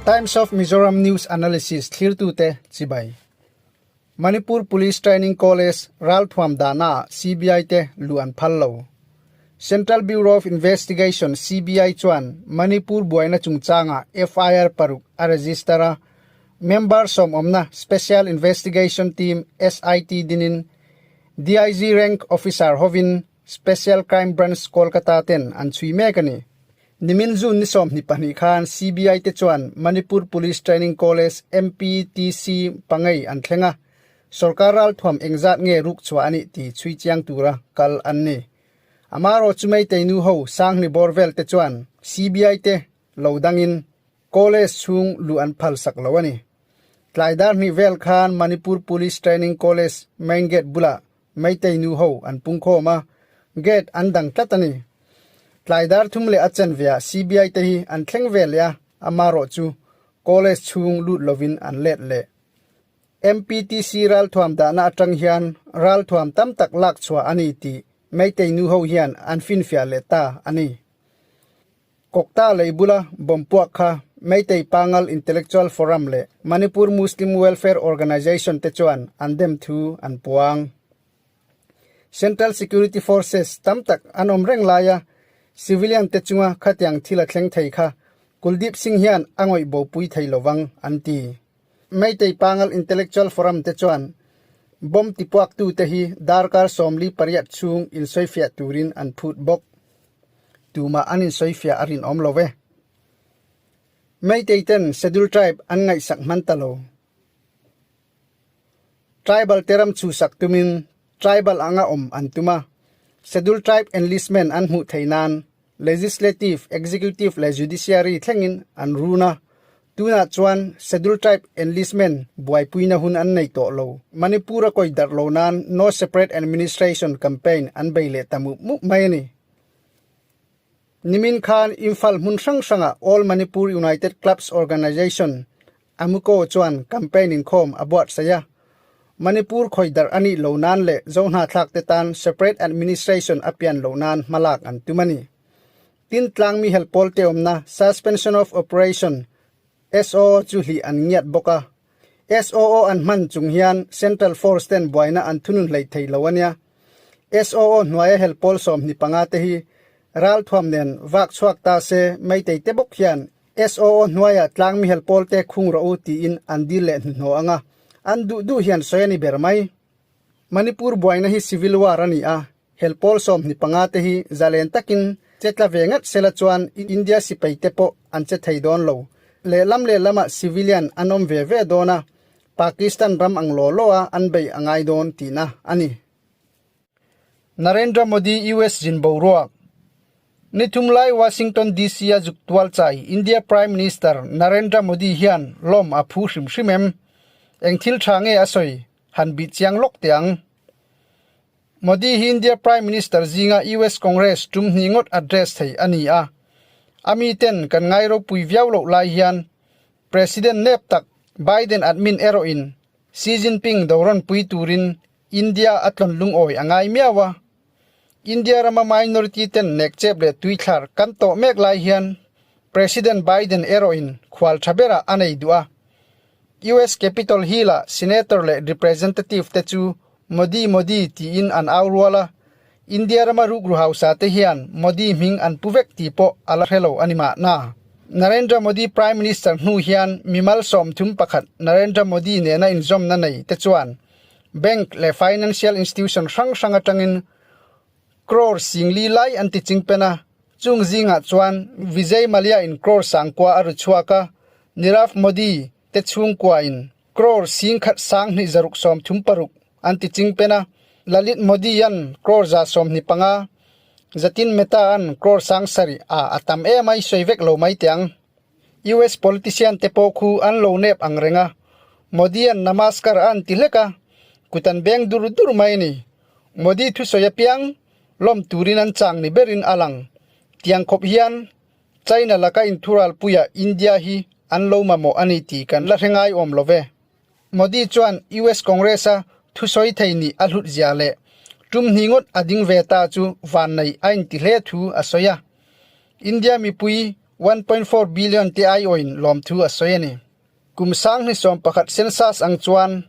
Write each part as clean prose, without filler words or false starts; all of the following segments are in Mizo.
Times of Mizoram News Analysis thlirtute chibai. Manipur Police Training College ralthuam dahnaah CBI te luh an phal lo. Central Bureau of Investigation, CBI, chuan Manipur buaina chungchangah FIR paruk a register a, member sawm awmna Special Investigation Team, SIT, dinin DIG rank officer hovin Special Crime Branch Kolkata ten an chhui mek a ni. Nimin June ni 22 khan CBI te chuan Manipur Police Training College, MPTC, pangei an thleng a, sorkar ralthuam engzat nge ruk chhuah a nih tih chhui chiang tura kal an ni. Amarawh chu Meitei nu ho Sanghni bawr vel te chuan CBI te lo dangin college chhung luh an phal sak lo a ni. Tlai dar hnih vel khan Manipur Police Training College main gate bulah Meitei nu ho an pungkhawm a, gate an dang tlat a ni. Tlai dar thum leh a chen veah CBI te hi an thleng ve leh a, amarawh chu college chhung lut lovin an let leh. MPTC ralthuam dahna atang hian ralthuam tam tak lak chhuah a ni tih Meitei nu ho hian an finfiah leh ta a ni. Kawkta lei bula bomb puak kha Meitei Pangal Intellectual Forum leh Manipur Muslim Welfare Organisation te chuan an dem thu an puang. Central Security Forces tam tak an awm reng laia civilian te chunga khatiang thil a thleng thei kha Kuldeep Singh hian a ngawih bopui thei lovang an ti. Meitei Pangal Intellectual Forum te chuan bomb tipuaktute hi darkar 48 chhung insawifiah turin an phut bawk. Tumah an insawifiah a rinawm lo ve. Meitei ten Schedule Tribe an ngaihsak hman ta lo. Tribal te ram chhusak tumin Tribal anga awm an tum a, Schedule Tribe enlistment an hmuh theih nan Legislative, Executive leh Judiciary thlengin an run a, tunah chuan Schedule Tribe enlistment buaipuina hun an nei tawh lo. Manipur a kawi darh lo nan No Separate Administration campaign an bei leh ta mup mup mai a ni. Nimin khan Imphal hmun hrang hrangah All Manipur United Clubs Organisation, AMUCO, chuan campaign inkhawm a buatsaih a. Manipur khawi darh a nih lo nan leh Zohnahthlak te tan Separate Administration a pian loh nan hmalak an tum a ni. Tin, tlang mi helh pawl te awmna Suspension of Operation, SOO, chu hlih an ngiat bawk a. SOO an hman chung hian Central Force ten buaina an thunun hleih thei lo a nia. SOO hnuaia helh pawl 25 te hi ralthuam nen vak chhuak ta se Meitei te bawk hian SOO hnuaia tlang mi helh pawl te khung rawh u tiin an dil leh hnuhnawh ang a, an duh duh hian sawi a ni ber mai. Manipur buaina hi civil war a ni a, helh pawl 25 te hi zalen takin che tla ve ngat sela chuan India sipai te pawh an che thei dawn lo. Lehlam lehlamah civilian an awm ve ve dawn a, Pakistan ram ang law law a an bei a ngai dawn tihna a ni. Narendra Modi US zin boruak Ni thum lai Washington DC a zuk tual chai India Prime Minister Narendra Modi hian lawm a phu hrim hrim em? Eng thil tha nge a sawi? Han bih chiang lawk teh ang. Modi hi India Prime Minister zinga US Congress tum hnih ngawt address thei a ni a. A miten kan ngai ropui viau loh lai hian President nep tak Biden admin erawhin Xi Jinping do rawn pui turin India a tlawn lungawi a ngai miau a. India rama minority ten nek chep leh tuithlar kan tawh mek lai hian President Biden erawhin khual tha berah a nei duh a. US Capitol Hill-ah Senator leh Representative te chu Modi Modi tiin an au rual a, India rama rukru hausa te hian Modi hming an pu vek tih pawh a la hre lo a ni mahna. Narendra Modi Prime Minister hnu hian mimal 31 Narendra Modi nena inzawmna nei te chuan Bank leh Financial Institution hrang hrang atangin crore singli lai an ti chingpen a, chung zingah chuan Vijay Mallya in crore sangkua a ru chhuak a, Nirav Modi te chhungkua in crore singkhat sanghnih zaruk 36 an ti chingpen a, Lalit Modi an crore 125, Jatin Mehta an crore 7000 a a tam em a i sawi vek lo mai teh ang. US politician te pawh khu an lo nep ang reng a, Modi an namaskar a an ti hlek a, kut an beng dur dur mai a ni. Modi thusawi apiang lawm turin an chang ni berin a lang. Tiang khawp hian China laka inthural puia India hi an lo mamawh a ni tih kan la hre ngai awm lo ve. Modi chuan US Congress-a thusawi thei nih a hlut zia leh. Tum hnih ngawt a ding ve ta chu vannei a inti hle thu a sawi a. India mipui 1.4 billion te aiawhin lawmthu a sawi a ni. Kum 2011 census ang chuan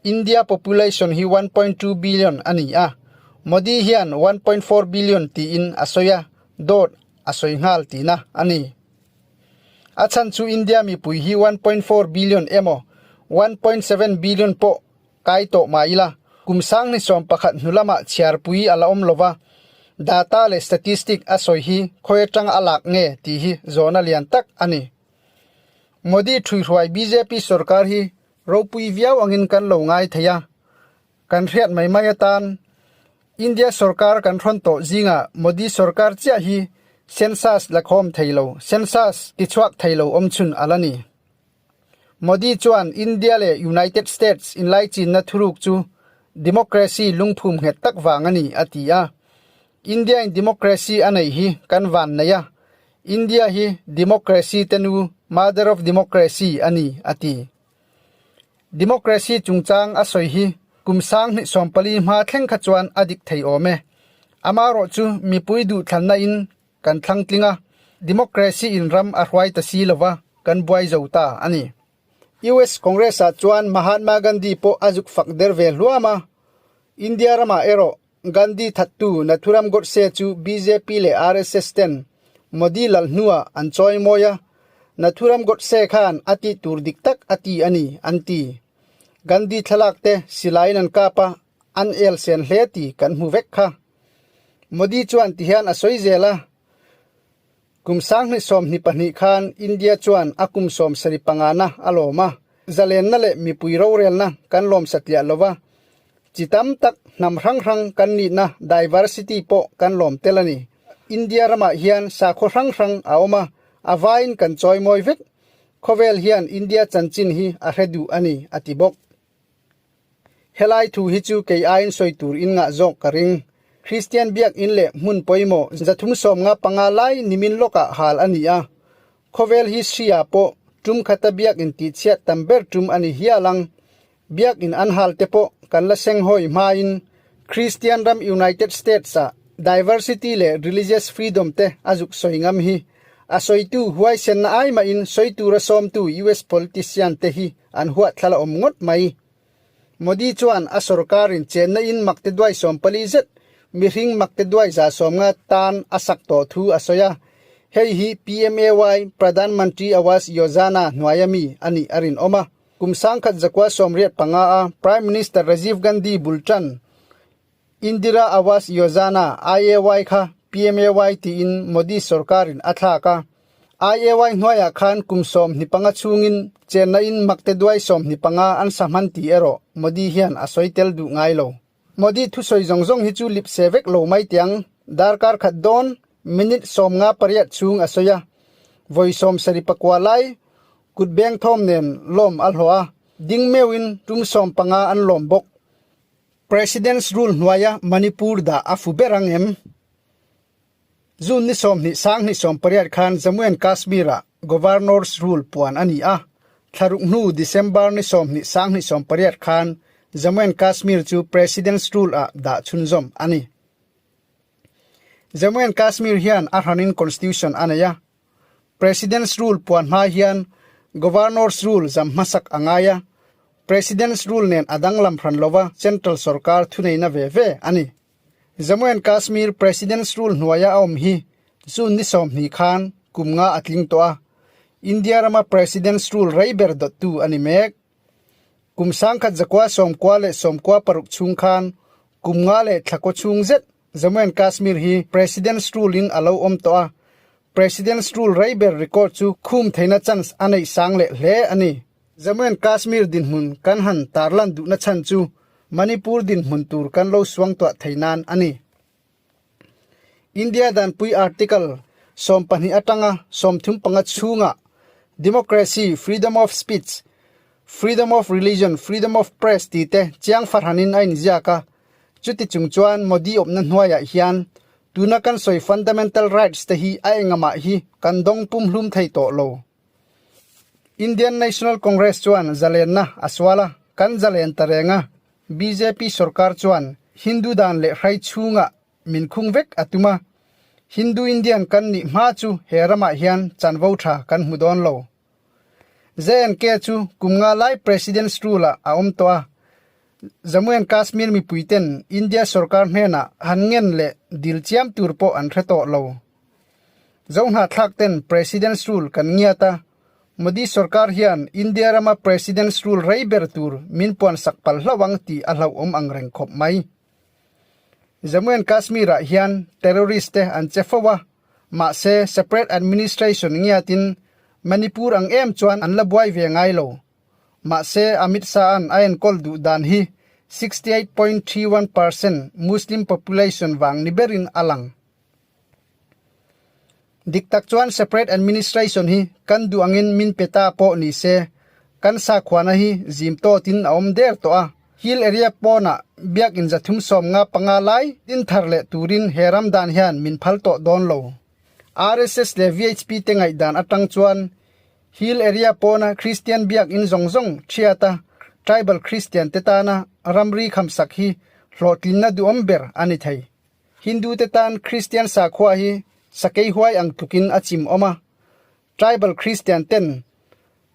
India population hi 1.2 billion a ni a, Modi hian 1.4 billion tiin a sawi a, dawt a sawi nghal tihna a ni. A chhan chu India mipui hi 1.4 billion emaw 1.7 billion pawh kai tawh mah ila, kum 2011 hnu lamah chhiarpui a la awm lova, data leh statistic a sawi hi khawi atang a lak nge tih hi zawhna lian tak a ni. Modi thuihruai bjp sorkar hi ropui viau angin kan lo ngai thei a, kan hriat mai mai atan India sorkar kan hrawn tawh zingah Modi sorkar chiah hi census la khawm thei lo, census tichhuak thei lo awmchhun a la ni. Modi chuan India leh United States inlaichinna thuruk chu democracy lungphum nghet tak vang a ni a ti a. India in democracy a nei hi kan van nei a, India hi democracy te nu, mother of democracy, a ni a ti. Democracy chungchang a sawi hi kum 2014 hma thleng kha chuan a dik thei awm e. Amaherawh chu mipui duhthlanna in kan thlang tling a, democracy in ram a hruai ta si lova kan buai zo ta a ni. US Congress ah chuan Mahatma Gandhi pawh a zuk fak der ve hluam a, India ramah erawh Gandhi thattu Nathuram Godse chu bjp leh RSS ten Modi lal hnuah an chawi mawi a, Nathuram Godse khan a tih tur dik tak a ti a ni, an ti. Gandhi thlalak te silaiin an kap a, an el sen hle tih kan hmu vek kha. Modi chuan tihian a sawi zel a, Kum 2022 khan India chuan a kum 75na a lawm a, zalenna leh mipui rorelna kan lawm satliah lo va, chi tam tak hnam hrang hrang kan nihna diversity pawh kan lawm tel a ni. India ramah hian sakhaw hrang hrang a awm a, a vaiin kan chawi mawi vek. Khawvel hian India chanchin hi a hre duh a ni, a ti bawk. Helai thu hi chu kei aiin sawi tur in ngah zawk ka ring. Kristian biakinn leh hmun pawimawh 375 lai nimin lawkah hal a ni a. Khawvel history-ah pawh tum khata biakinn tihchhiat tam ber tum a ni hial ang. Biakinn an hal te pawh kan la senghawi hmain Kristian ram United States-ah diversity leh religious freedom te a zuk sawi ngam hi a sawitu huaisenna ai mahin sawi tura sawmtu US politician te hi an huatthlala awm ngawt mai. Modi chuan a sorkarin chenna in makte duai 40 zet mihring makte duai 150 tan a sak tawh thu a sawi a, hei hi PMAY, Pradhan Mantri Awas Yojana, hnuaia mi a nih a rinawm a. Kum 1985 a Prime Minister Rajiv Gandhi bul tan Indira Awas Yojana, IAY, kha PMAY tiin Modi sorkarin a thlak a. IAY hnuaiah khan kum 25 chhungin chenna in makte duai 25 an sa hman tih erawh Modi hian a sawi tel duh ngai lo. Modi thusawi zawng zawng hi chu lip se vek lo mai tiang darkar khat dawn minute 58 chhung a sawi a, vawi 74 lai kut beng thawm nen lawm a hlawh a, ding meuhin tum 15 an lawm bawk. President's Rule hnuaia Manipur dah a fu ber ang em? June ni 20 2018 khan Jammu and Kashmir-ah Governor's Rule puan a ni a, thlaruk hnu December ni 20 2018 khan Jammu and Kashmir chu President's Rule-ah dah chhunzawm a ni. Jammu and Kashmir hian a hranin Constitution a nei a, President's Rule puan hma hian Governor's Rule zam hmasak a ngai a, President's Rule nen a danglam hran lova Central sorkar thuneihna ve ve a ni. Jammu and Kashmir President's Rule hnuaia a awm hi June ni 20 khan kum nga a tling tawh a, India rama President's Rule rei ber dawttu a ni mek. Kum 1996 chhung khan kum nga leh thlakaw chhung zet Jammu and Kashmir hi President's Rule in a lo awm tawh a, President's Rule rei ber record chu khum theihna chance a neih sang leh hle a ni. Jammu and Kashmir dinhmun kan han tarlan duhna chhan chu Manipur dinhmun tur kan lo suangtuah thei nan a ni. India danpui Article 12 atanga 35 chhungah Democracy, Freedom of Speech, Freedom of Religion, Freedom of Press tih te chiang fahranin a inziak a. Chuti chung chuan Modi awmna hnuaiah hian tuna kan sawi fundamental rights te hi a engamah hi kan dawng pumhlum thei tawh lo. Indian National Congress chuan zalenna a sual a, kan zalen ta reng a, bjp sorkar chuan. Hindu dan leh hrai chhungah min khung vek a tum a, Hindu Indian kan nih hma chu he ramah hian chanvo tha kan hmu dawn lo. JNK chu kum nga lai President's Rule ah a awm tawh a, Jammu and Kashmir mipui ten India sorkar hnenah han ngen leh dil chiam tur pawh an hre tawh lo. Zohnahthlak ten President's Rule kan ngiat a, Modi sorkar hian India rama President's Rule rei ber tur min puansak palh hlauh ang tih a hlauhawm ang reng khawp mai. Jammu and Kashmir ah hian terrorist te an che fo a, mahse separate administration ngiatin Manipur ang em chuan an la buai ve ngai lo. Mahse Amit Shah an a enkawl duh dan hi 68.31% Muslim population vang ni berin a lang. Dik tak chuan separate administration hi kan duh angin min pe ta pawh ni se, kan sakhuana hi zim tawtin a awm der tawh a. Hill area pawnah biakin 375 lai din thar leh turin he ram dan hian min phal tawh dawn lo. RSS leh VHP te ngaihdan atang chuan Hill area pawna Kristian biakin zawng zawng thiata tribal Kristian te tana ramri khamsak hi hlawhtlinna duhawm ber a ni thei. Hindu te tan Kristian sakhua hi sakei huai ang tlukin a chim awm a, Tribal Kristian ten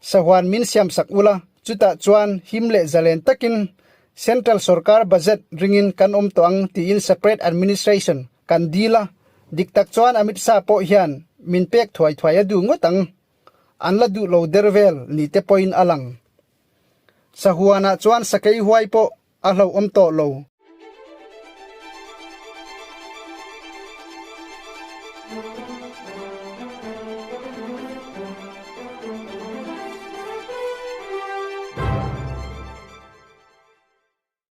sahuan min siamsak ula, chutah chuan him leh zalen takin Central sorkar budget ringin kan awm tawh ang tiin separate administration kan dil a, dik tak chuan Amit Shah pawh hian min pek thuai thuai a duh ngawt ang, an la duh lo der vel ni te pawhin a lang. Sahuanah chuan sakei huai pawh a hlauhawm tawh lo.